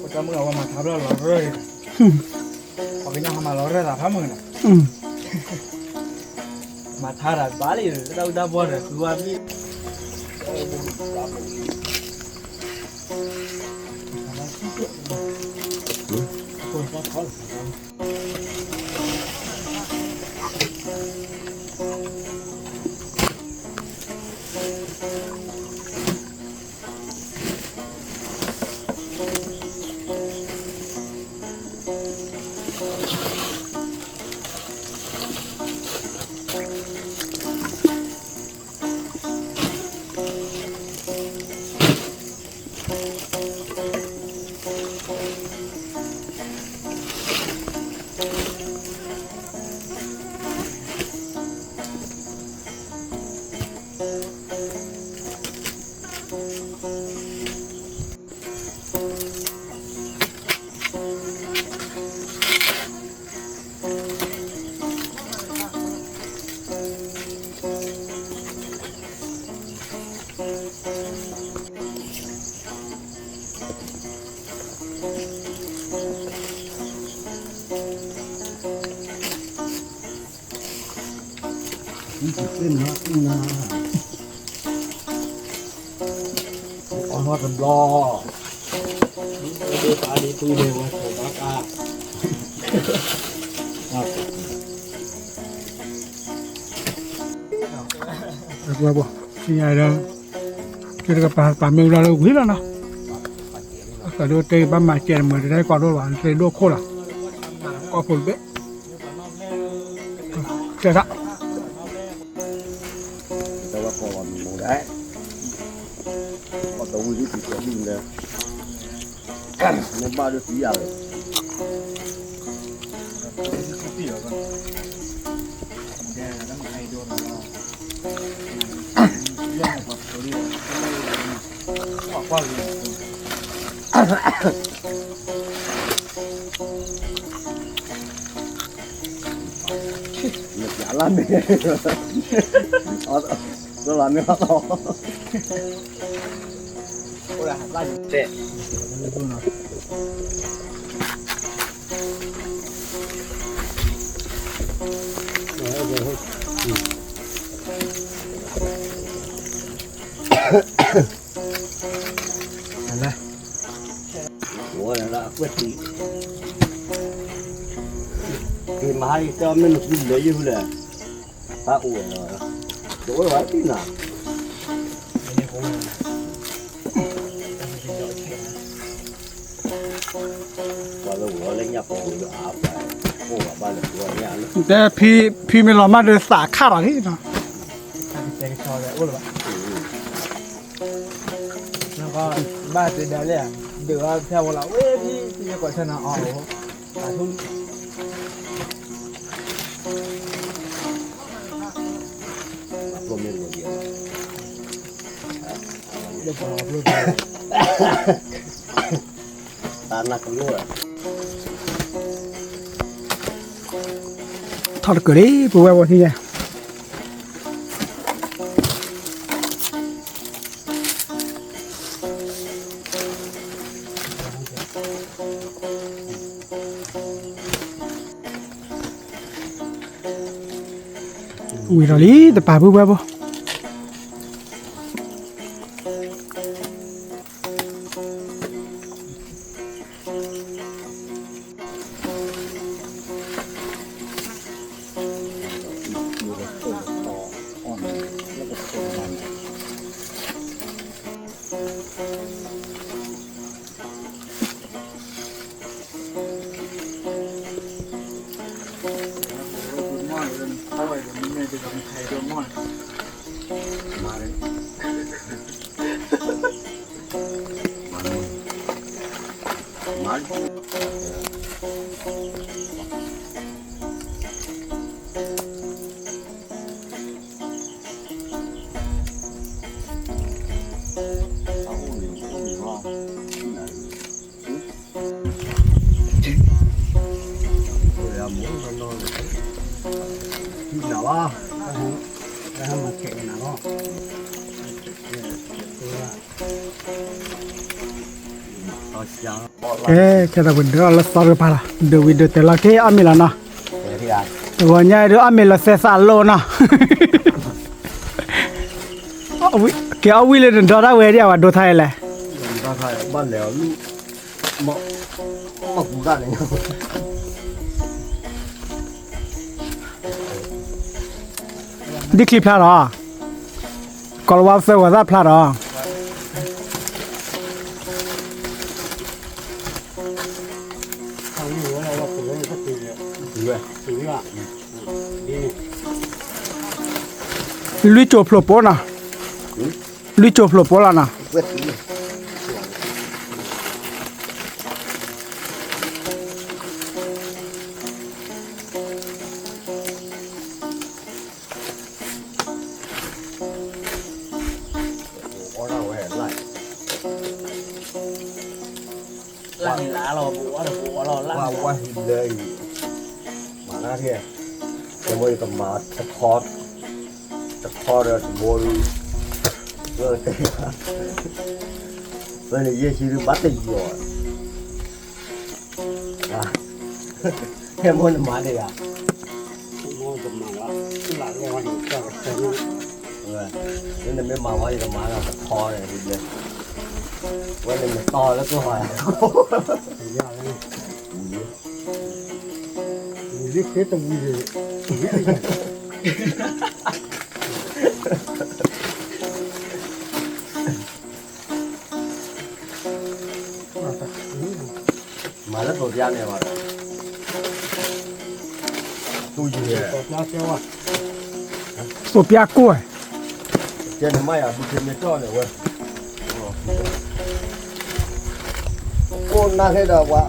ပတၢ်မုၢ်အဝဲမၤထါဖျၢၣ်လီၤရၢၢ်, ပှၤကညီဟးမၤလီၤရၢၢ်သးဖးမုၢ်နၤ, မၤထါတၢ်ဘၣ်လံ, တၢ်အူတၢ်ဘီဒီး ဃုဝဲမ့ၢ်, အိၣ် အီၣ်ဟီၣ်တဘျီ, ဒိၣ်တၢ်ဒ်သူန့ၣ်ဝဲဆိးဘၣ်ကါ, အဝဲဘၣ်, ဆံညါဒီး, ကဲတကပၤပာ်မ့ၢ်ဝံၤလီၤလၢဝံၤလီၤနီၤ, အကဒိးတဲဘၣ်မၤစဲးတမုာ်တတဲကီးဒိၣ်ဘၣ် တဒိၣ်ခိၣ်လီၤ, ကီၢ်ဖိတဘ့ၣ်, ကဲထီၣ် တဝဲကိးဝဲမူဒါ, အတဝံၤဒ်တံၤတဲဒ်လဲၣ်, မ့ၢ်ဘၣ်ဒ်တံၤယၤဝဲ, မ့ၢ်ပျးလၢမ့ၢ်, လၢမ့ၢ်အီၣ်, တဲ ဝဲဒၣ်အကွက်သံ, က့ၤမၤဟါအံၤတဲအီၤမ့ၢ်နဃုလၢယဟူလဲၣ်, တၢ်အိၣ်ဝဲလီၤ, တအိၣ်လၢၤဘၣ်သံနၤ, ပှၤလၢဝဲလၢညၣ်ပီဝဲလၢအါပှၤ, အိၣ်ဝဲဘၣ်လၢပှၤညၣ်လၢ, တဲဖံ, ဖံမ့ၢ်လီၤမၢ်ဒီးသးခါလီၤလံနီၤ. ဘၣ်သ့ဒၣ်လဲၣ်, ဒုးအီၣ်ဖျၢၣ်ဝဲလီၤ, ဝဲဖံ, ဖံမ့ၢ်ကိးဆၢနၤအီၤ, အထူ, ထီၣ်တကၢၢ်လံ ပဝဲဝဲဟံၣ်ညါ ဝံၤဒီးလံ တပာ်ပုၢ်ဝဲၢ်ဖိ ကဲ ခဲဒီးပဒုးအီၣ်လၢသီတကပၤလီၤ, ဒုးဝံၤဒုးတဲာ်လီၤ က့ၤအီၣ်မ့ၤလီၤနီၤ, တဂီၤညါအံၤဒုးအီၣ်မ့ၤလီၤသဲသးလိၤနီၤ, က့ၤအီၣ်ဝံၤလၢနဒီတၢ်ဝဲဒ်အဝဲဒိးထါအံၤလဲၣ်, ဘၣ်လဲၤအီၤလူ, ပကူတၢ်န့ၣ် ဒ်ချံဖျါဒီး ကီၤလၤဝါသၢဂီၤသၣ်ဖျါဒီး လွံၢ်ကၠိၣ်ဖျိးပိနီၤ, လွံၢ်ကၠိၣ်ဖျိးပိလီၤနီၤ. လၢ်န့ၣ်လၢ်လီၤ, ပအိၣ်လၢ်လီၤ, ပအိၣ်လၢ်လီၤ, လၢ်ဝါဟံၣ်ဘျၢအံၤ, မၤနၢ်ထံၣ်, တဲမိၢ်ယကမၤတခီ, တခီဒီးတဘိ, ဝဲတဲ, ဝဲန့ၣ်ယဲၢ်ဆံဒုဘၣ်တယီၤ ဟဲမိၢ်နမၤဒံးဧါ, မ့ၢ်နမၤဝဲ ယကမၤတခီန့ၣ်, ဝဲန့ၣ်မ့ၢ်တီလၢကဟီ, ဝံၤလံ, ဝံၤလံ, မၤလၢသိးပျါန့ၣ်ဘၣ်ဒီး, သူယံၤ, သိးပျါကိၢ်, ကဲနမၤယၤဘုခ့မ့ၢ်တီၢ်န့ၣ်ဝဲ, ကိၢ်နၢ်ခဲဒီးပှၤ,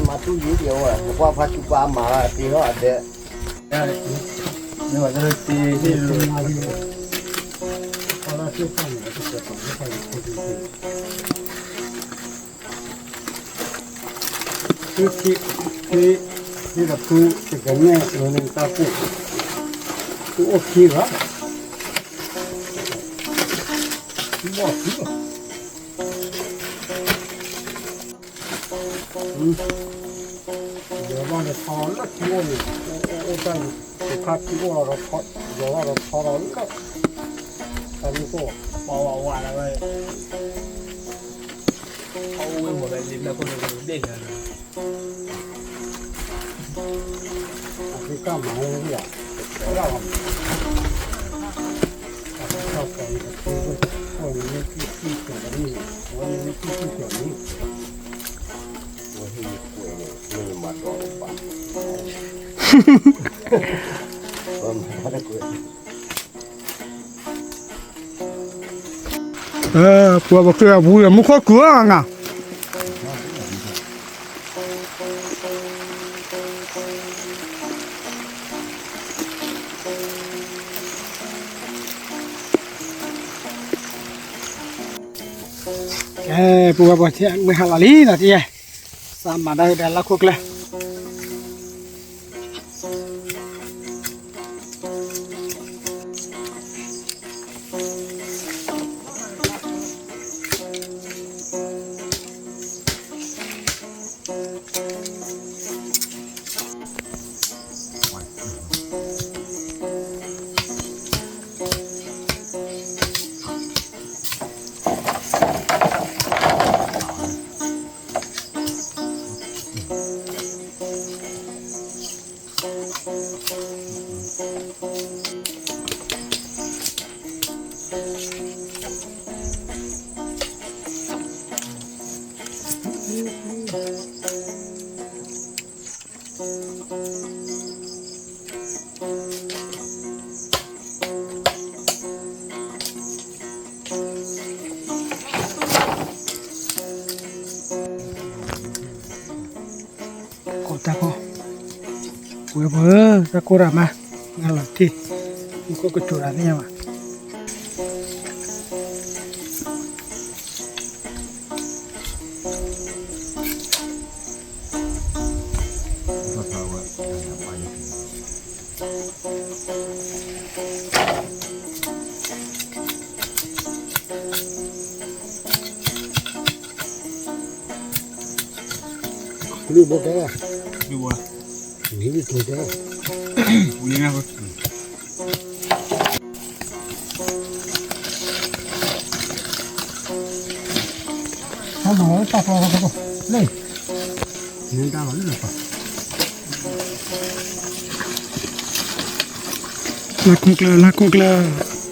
မၤသူယံၤယဝဲ, နကွၢ်ဖါဆူပှၤမၤဘၣ်တ့ထီၣ်အဒဲ သုခံ, ခံ, ခံဒီးဖုတကနဲၣ်လၢနတၢ်ပူၤ, သုအိၣ်ခံဂၤ, ဘီၣ်ခံလီၤ. ယီၤဘၣ်န့ၣ်ထီလၢခံအိၣ်န့ၣ်, အိၣ်တၢ်န့ၣ်, တခါခံအိၣ်လီၤဒီး, ယီၤဘၣ်ဒီးထီလီၤလၢ, တၢ်မ့ၢ်ကိၢ်, ပှၤဝဲဝဲလၢဝဲ, အအိၣ်ဝဲမၤဝဲလံမ့ၢ်ခိၣ်န့ၣ်ဒ့ၣ်န့ၣ် အသုကမၤဝဲန့ၣ်, အသုကမၤဝဲန့ၣ်, အဝဲန့ၣ်မ့ၢ်ကံၢ်ကံၢ်ကီၤန့ၣ်, အဝဲန့ၣ်မ့ၢ်ကံၢ်ကံၢ်ကီၤန့ၣ်, ဝဲဟ့ၣ်ကွဲးန့ၣ်, မ့ၢ်မၤဒီးဘၣ်, ဝဲမၤတၢ်တကွဲး ပှၤဘၣ်ကျဲအပူၤဒီး မူခိၣ်ကုၢ်အီၤနၤ, ကဲ, ပှၤဘၣ်ကျဲမုၢ်ဟါလီၤလံနီၤတယဲၢ်, စးမၤဒၣ်ဝဲဒီးလၢခိၣ်ကျၢၢ် ကိးတၢ်ကိး, ဝဲပှၤဧၢ, တၢ်ကိၢ်တၢ်မါ, နလီၤတ့ၢ်, မူခိၣ်ကစူၤတၢ်သ့ၣ်ညါဘၣ်. လုၢ်ဘိကဲ, လုၢ်ဘိ, လုၢ်ဘိကဲ, ဝံၤလံ, ဟဲမၤဝဲ တၢ်ဖီဖီဖီလၢ နတၢ်လီၤလၢလီၤပၤ လၢခိၣ်ကျၢၢ် လၢခိၣ်ကျၢၢ်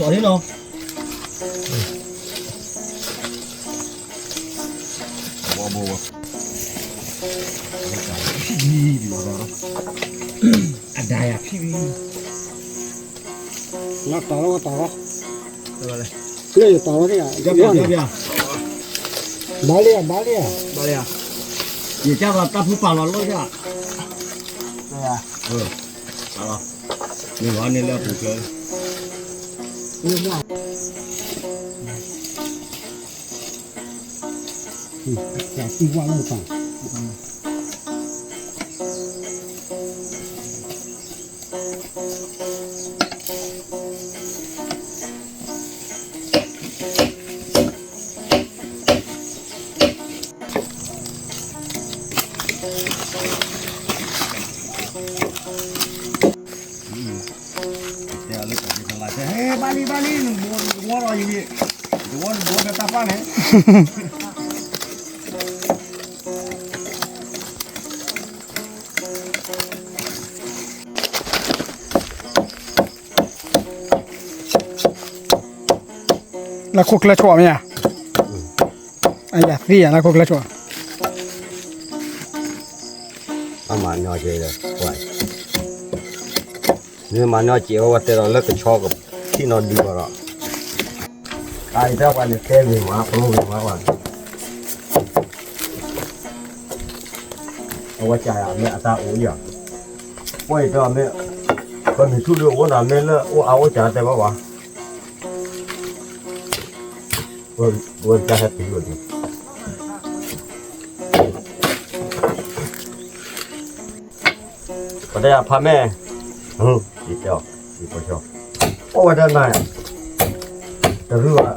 စီၤလံနီၤ ဘိဘိ အဒါယၤဖံးဝံၤ လီၤတီၤလီၤတီၤလီၤ လၢယတီၤလီၤက့ၤ ဘၣ်လံဧါ ဘၣ်လံဧါ ဘၣ်လံဧါ ယကၢ်လီၤတၢ်ဖုပာ်လီၤလိၣ်ယၤ မ့ၢ်ဝဲန့ၣ်လၢအပူၤကျဲ တံၢ်ဝါလီၤပာ် တဲအီၤလၢကလၤတဲ ဟဲ ဘၣ်လံ ဘၣ်လံ နဘိ နဝီလီၤယံၤ နဝီနဘိကတၢ်ပၢ်န့ၣ် လၢခိၣ်ကျၢၢ်ဆိးမ့ၢ်ဧါ, အယၤသံဧါ လၢခိၣ်ကျၢၢ်ဆိး, အမၤနီၢ်က့ၤဒီး, မ့ၢ်မၤနီၢ်က့ၤဝဲ ဝဲတဲဒီးလၢကဆီကထံၣ်နီၢ်ဒုးဘၣ်ဒီး, အအံၤတၢ်ပှၤန့ၣ်တဲဂ့ၤမး ပရိဂ့ၤမးပှၤ, အဝဲကမ့ၢ်အတၢ်အိၣ်ယၤ, ပှၤအံၤတမ့ၢ်, ပမ့ၢ်ထူၣ်ဒုးအိၣ်နၤမ့ၢ်လၢအိၣ်အါအိၣ်ကၤတဲဘၣ်ပှၤ ဝဲကဟဲတုၤလီၤဒံး, ပတဲယၤဖးမဲာ်, ယတဲအီၤ, ယပှၤဆီ, အိၣ်ဝဲဒၣ်နၤ, တရုၢ်ဘၣ်,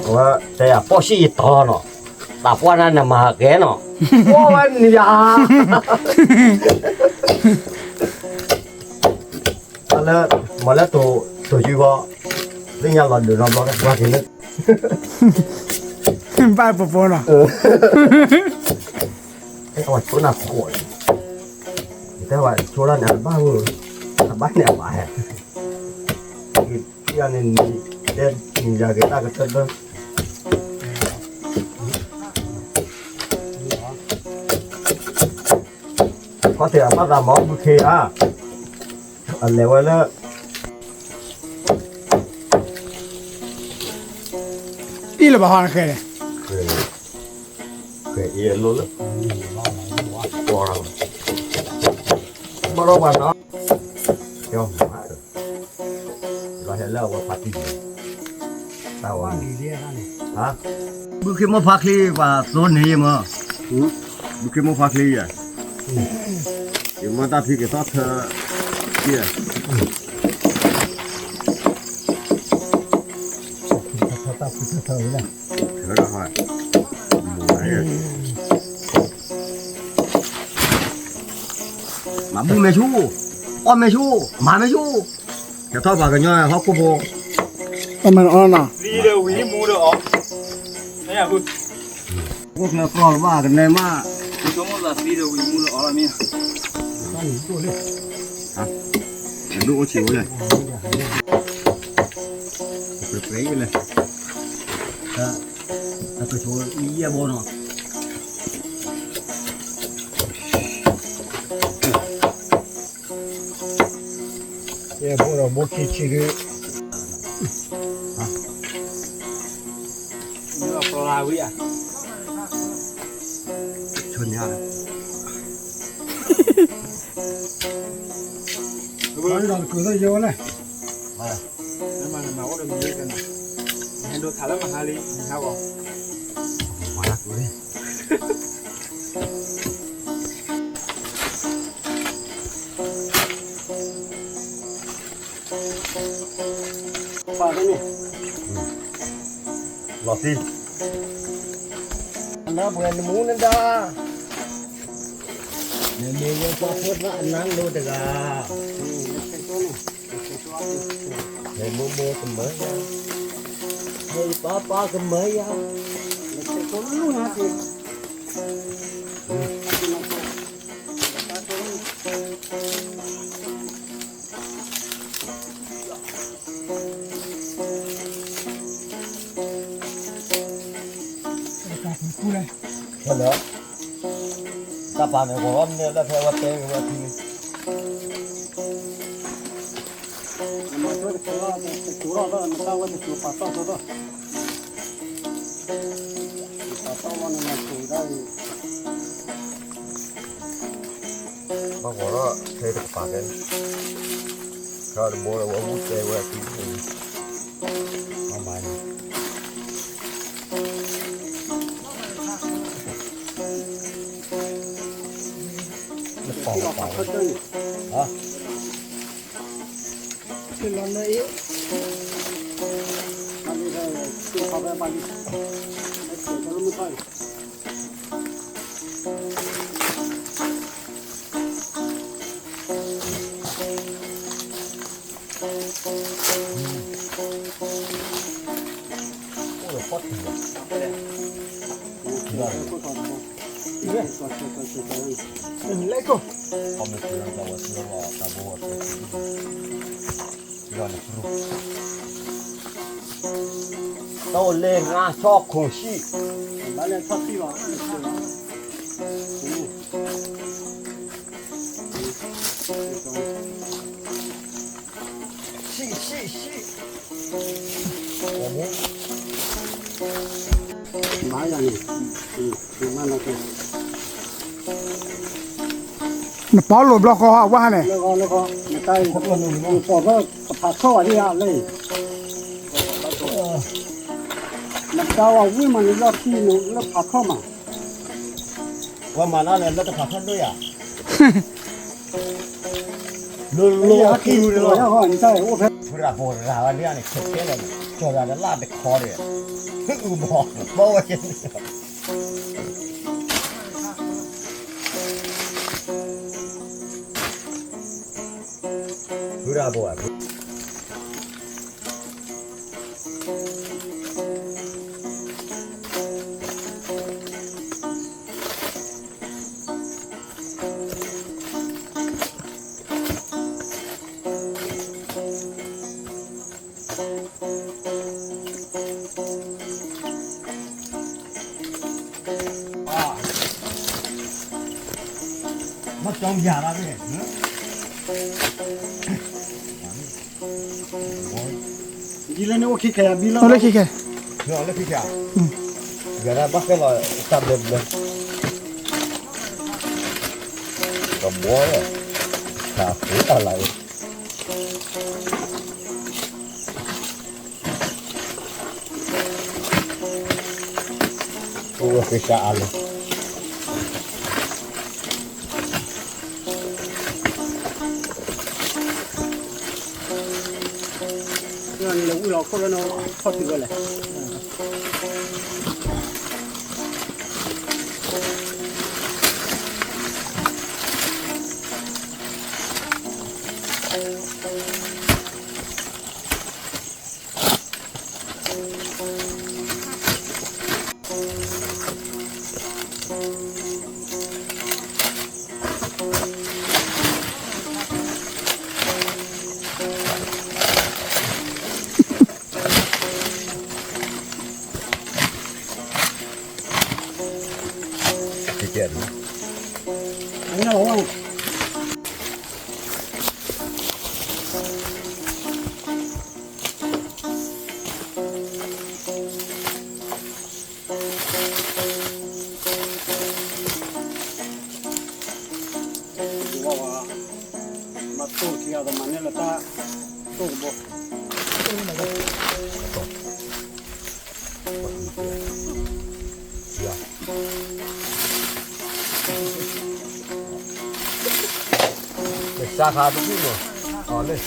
အဝဲတဲယၤ ပီၣ်ဆံၣ်ယတီၤနီၤ, သးပှၢ်နၤနမၤကဲနီၤ, အိၣ်ဝဲနံၤယၤ လၢ, မၤလၢတိၤ, တိၤယုၢ်ဘီ, သ့ၣ်ညါလီၤဒုးနီတဘျီ ပှၤက့ၤလၢ, ဘၣ်ပပီနီၤ, အဝဲဆိနၢ်ခိၣ်, တဲဝဲဆိဒၣ်န့ၣ် အဘၣ်ဝဲ, အဘၣ်န့ၣ်အဘၣ်ဟဲ, ယန့ၣ်, တဲနံၤယၤက့ၤတၢ်ကတၢၢ်တၢၢ် ခီၣ်ထံးအဘၣ်သးမၤအီၣ်ဘုခ့ဧါ, အလဲၤဝဲလၢ, အံၤလၢဘၣ်ဟီနဃဲၤန့ၣ်, ဃဲၤအံၤအလိၣ်လၢ, ဘၣ်ဒီးပှၤနီၤ, ကၠီမၤ, လီၤဟဲလၢအဝဲဖးတံၢ်, တၢ်ဝါ, ဘုခ့မိၢ်ဖါချံပှၤသိန့ၣ်ယမၢ, ဘုခ့မိၢ်ဖါချံယဲ, ယမၢတၢ်ဖံးက့ၤသီၣ်ထၢ, ယဲ, မၤဘူၣ်မဲာ်ဆူၣ်, အီၣ်မဲာ်ဆူၣ်, မၤမဲာ်ဆူၣ်, ကထီၣ်ပှၤကညီဟီၣ်ခိၣ်ဖိ, အီၣ်မဲာ်အီၣ်နီၤ, သံဒီးဝံၤမူဒီးအီၣ်, မ့ၢ်ယၤ, အိၣ်ချၢကြီလၢဘၣ်ကနဲမး, သံဒီးဝံၤမူဒီးအီၣ်လီၤမ့ၢ်, ဒိၣ်အိၣ်ဆံးဝဲလဲၣ်, ပှဲၤပှဲၤလဲၣ်, တၢ်ကဆိယဲၢ်ဘီနီၤ ယဲၢ်ဘီဒီးဘီခံဆံဒု, မ့ၢ်အပျီဝံၤဧါ, ဆိညါ, လၢကုသိုလ်ယိလဲၣ်, မၤအိၣ်ဒီးမံၤ, ဟဲဒိးထးလၢမဟါလံ, မဟါဂီၤ, မၤလၢကုလံ ပာ်ဖဲန့ၣ်, လီၤတံၢ်, နၢ်ပှဲၤနမူနဒါ, နမ့ၢ်ဝဲပှၤဖိသၣ်အနၢ်လိၤတဂၤ, ဟဲမိၢ်မိၢ်ကမၢယၤ, ဟဲပၢ်ပၢ်ကမၢယၤ, ဟဲလၢ တၢ်ပာ်န့ၣ် ဂီၤလီၤန့ၣ် လၢဖဲဝဲတဲဝဲထံန့ၣ် နမၤထွဲတကဲလီၤ, တကဲလီၤဒီး နတၢ်ဝဲတကဲပာ်တီၢ်သိးဒီး ပာ်တီၢ်ဝဲနမၤဆိဒၣ်အံၤ, ဘၣ်ဂီၤလီၤ ထဲတကပၤတဲ, ခါတဘိလၢဝဲဝူတဲဝဲအခံန့ၣ်, မၤမၤန့ၣ် နပာ်လီၤပာ်ဝဲ, ဟါ လီၤနအံၤ, အိၣ်ဒီးဖီၣ်ထံးလီၤ, လဲၣ်ကိၣ်, တၢ်အိၣ်လၢငါးဆီခိၣ်ဆံ, ဆံးဆံးဆံး, မၤယၤန့ၣ်, နပီလိာ်ဘျီဃီအဝဲဟါန့ၣ်, နပီလၢတဖးခီၣ်ဝဲဒၣ်လၢ, နပီဝဲဝံၣ်မးန့ၣ်လီၤထံန့ၣ်လၢဖးခီၣ်မး, ဝဲမၤလၢလၢတဖးခီၣ်ဒိၣ်ယၤ လိၤလိၤအခံန့ၣ်လီၤ, ဖုရၤဖိရၤဝဲဒၣ်န့ၣ် ခဲခဲလီၤန့ၣ် ကၠီၤယၤဒီးလၢတခီဒီး, ဖုအုဘီ, ဘီဝဲကဲန့ၣ်, ဖုရၤဖိဧါ မ့ၢ်ကၠီယၤလီၤ, ဘံလၢန့ၣ်အိၣ်ခံခဲ, ဘံလၢခံခဲ, လၢခံခဲ, ယၤဒၣ်ဘၣ်ဃဲလီၤတၢ်ဘျဲဘျဲ, ကဘီလီၤ, တၢ်ဃိတၢ်လၤ, အိၣ်ဝဲဃ့စၢ်အါလီၤ, လဲၤဝံၣ်လီၤခိၣ်လၢနခီၣ်ထံးဝဲလဲၣ်. မၤတိၢ်ခံဂၤဒီးမၤန့ၢ်လၢတၢ် တိၢ်ကဘီ စၢ်ခါတကူၣ်မး အီၤလၢ တၢ်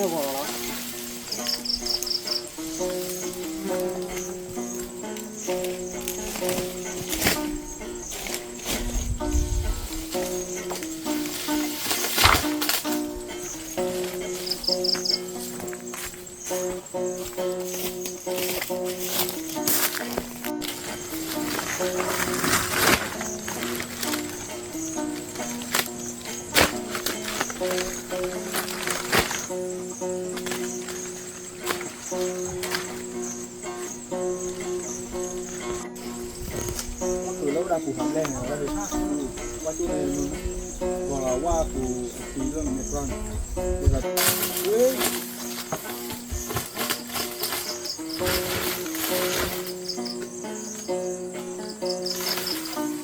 လၢဝဲဒၣ်ပူၤဖးလဲၣ်န့ၣ် ဝဲဒၣ် ဝဲဒၣ် ဂီၤလီၤဝါပူၤအပူၤလၢမ့ၢ်ပြၢန့ၣ် ဝဲဒၣ်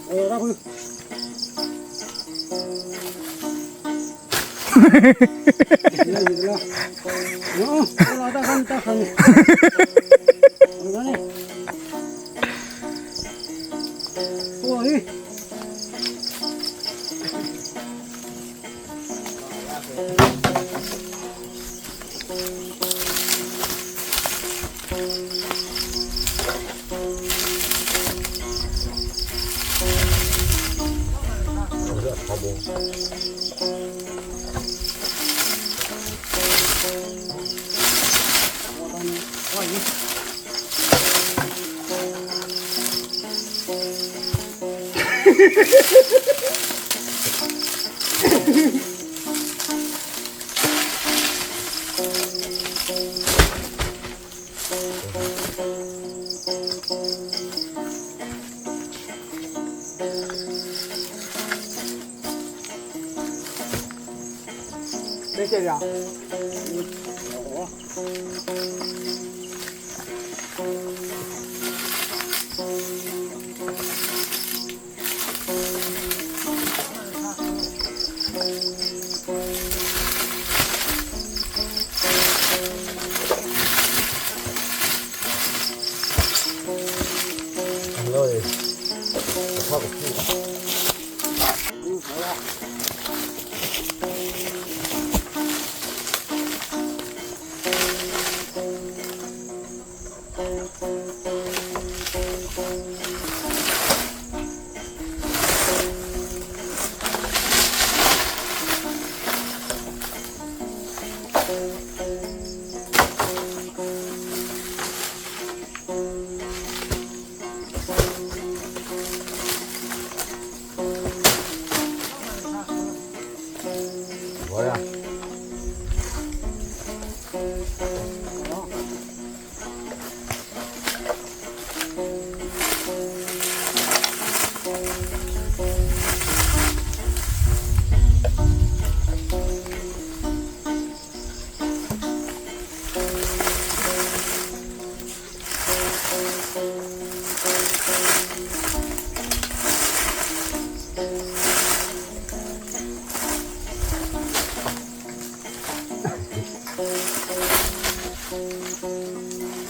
ဝဲဒၣ်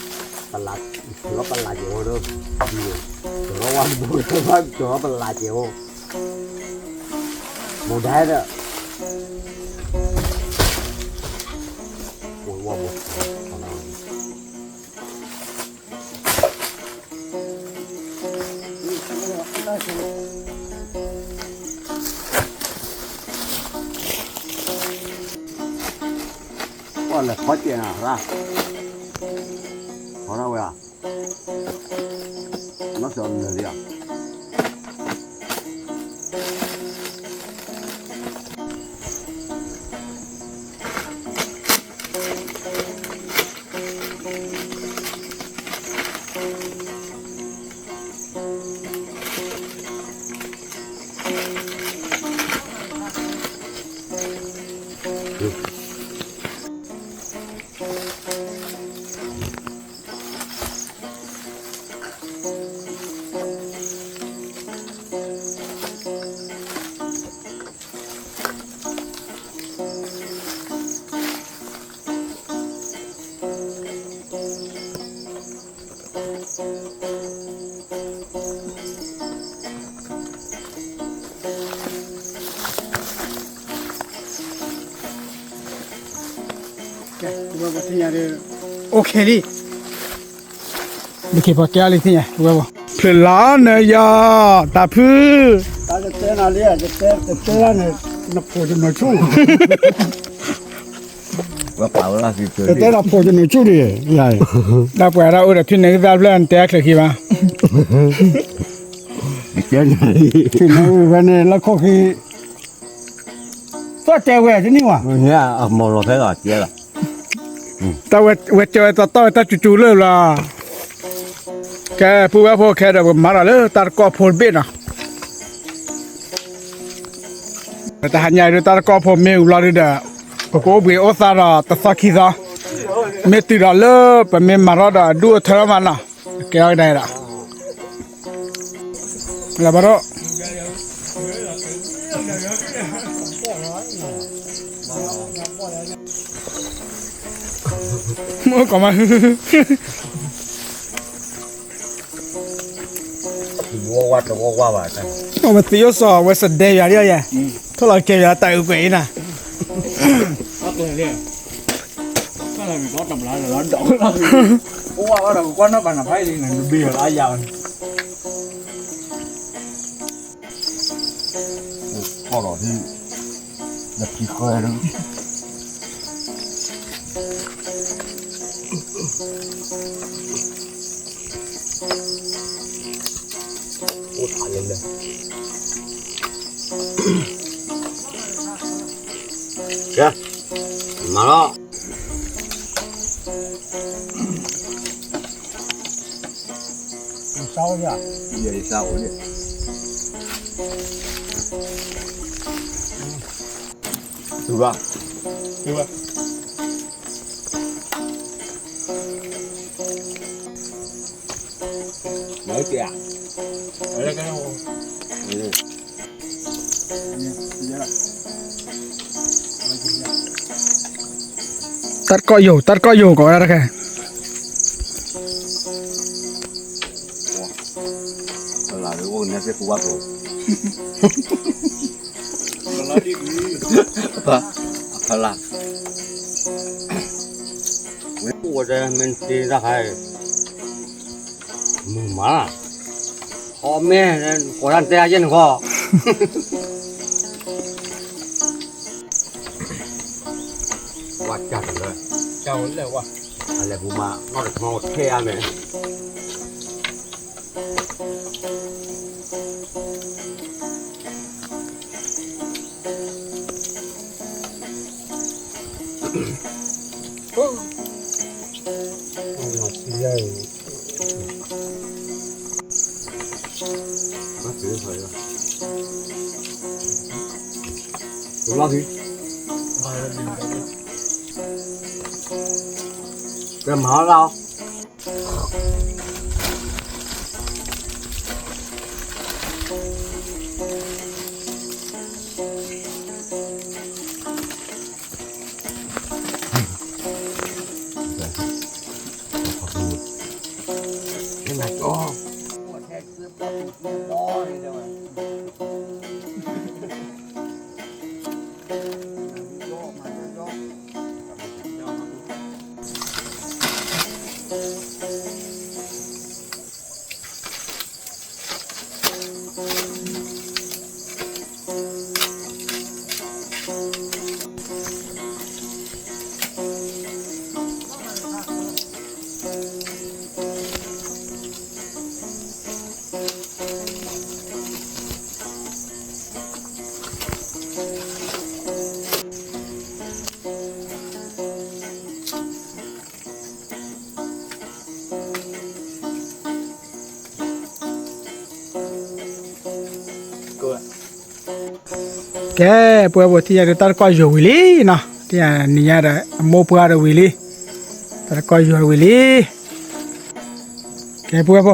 ဖု ပလး, ကၠီၤပလးက့ၤအိၣ်ဒီး, ကၠီၤဝါဘိ, ကၠီၤပလးက့ၤအိၣ်, မူဒါဒီး, အိၣ်ဝါဘိ, ပှၤလဲၤခီကဲနၤရၣ်, ခီထီၣ်ဝဲဧါ, နီၢ်စၢၤနၢၤဒံးဧါ. အ ဝဲပထံၣ်ညါဒ် အိၣ်ခဲလံ, ဒ်ခ့ပှၤကဲအီၤလံထံၣ်ညါ, ဝဲပှၤ ဖျၢၣ်လီၤနၢၤယီၤ, တၢ်ဖု, တၢ်တတဲနၤလံ, တတဲနၤ, နဖိးတနီၤဆူၣ်, တတဲနၤဖိးတနီၤဆူၣ်ဒံး, တၢ်ပှၤဒၣ်အိၣ်ဒီးထွံၣ်န့ၣ်ကသၣ်ဖျၢၣ် နတဲအချၢးခံဘၣ်, ထွံၣ်န့ၣ်ဖဲန့ၣ် လၢခိၣ်ခံ သီၣ်တဲဝဲတနံၣ်ဝဲ, အမီၤလီၤဖဲလီၤတဲလီၤ, တၢ်ဝဲတဲဝဲတၢ်တီၢ်ဝဲတၢ်စူၤစူၤလၢဘျီ, ကဲ ပုၢ်ဝဲၢ်ဖိခဲဒီး ပကမၤထီၣ်လၢတၢ်တကီၢ်ဖိတဘ့ၣ်နီၤ, ပတဟါညါဒ်တၢ်တကီၢ်ဖိမ့ၢ်ဝံၤဘျီဒုဒီး ပကအိၣ်ဘှံးအိၣ်သါဒီးတသီခံသီ, မ့ၢ်တုၤဒီးလၢပမ့ၢ်မၤထီၣ်ဒီးအဒူၣ်အထၢထီၣ်မးနီၤ, ကဲထီၣ်ကဒါဒီး လၢဘၣ်ဒီး မ့ၢ်ကီးမး ဝဲသံအိၣ်စီၤ ဝဲစဒဲယၤဒ်ယဲ, ထီၣ်လီၤကဲယၤတၢ်အုးကွဲးအံၤနၤ ကီၢ်လီၤဟံၣ် လၢခံဃဲ အိၣ်ထးလဲၣ်လဲၣ် ကဲ မၤလီၤ ယသးအိၣ်လံ သုဘၣ် သုဘၣ် မၤကဲဧါ တၢ်တကီၢ်ယိာ် တၢ်တကီၢ်ယိာ်ကီးဝဲဒၣ်တခါ ဖလၢ် ဖလၢ် ဝဲအိၣ်ဝဲဒၣ်မ့ၢ်တ့တၢ်ခါ မုာ်မး အီၣ်မ့ၢ် ကိးတၢ်တဲအယဲၢ်နဂီၢ် ဝါစၢ်တလၢ စၢ်ဝဲလၢဝါ အလဲၤပူၤမး နီၢ်တထီထဲအါန့ၣ် ကဲမၤလီၤ ကဲ ပဝဲပူၤထံၣ်ညါဒီးတၢ်တကီၢ်ယိာ်ဝံၤလံနီၤ, ထံၣ်ညါနံၤညါဒီး အမိၢ်ပှၢ်ဒီးဝံၤလံ, တၢ်တကီၢ်ယိာ်ဝံၤလံ. ကဲ ပဝဲဖိ,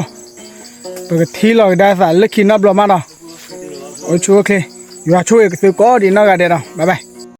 ပကထံၣ်လိာ်ကဒါသးလၢခံနီတဘျီမးနီၤ, အိၣ်ဆူၣ်အိၣ်ချ့, ယွၤဆိၣ်ဂ့ၤကသုကိးဒံးနီၢ်ဂၤဒဲးနီၤ, bye bye.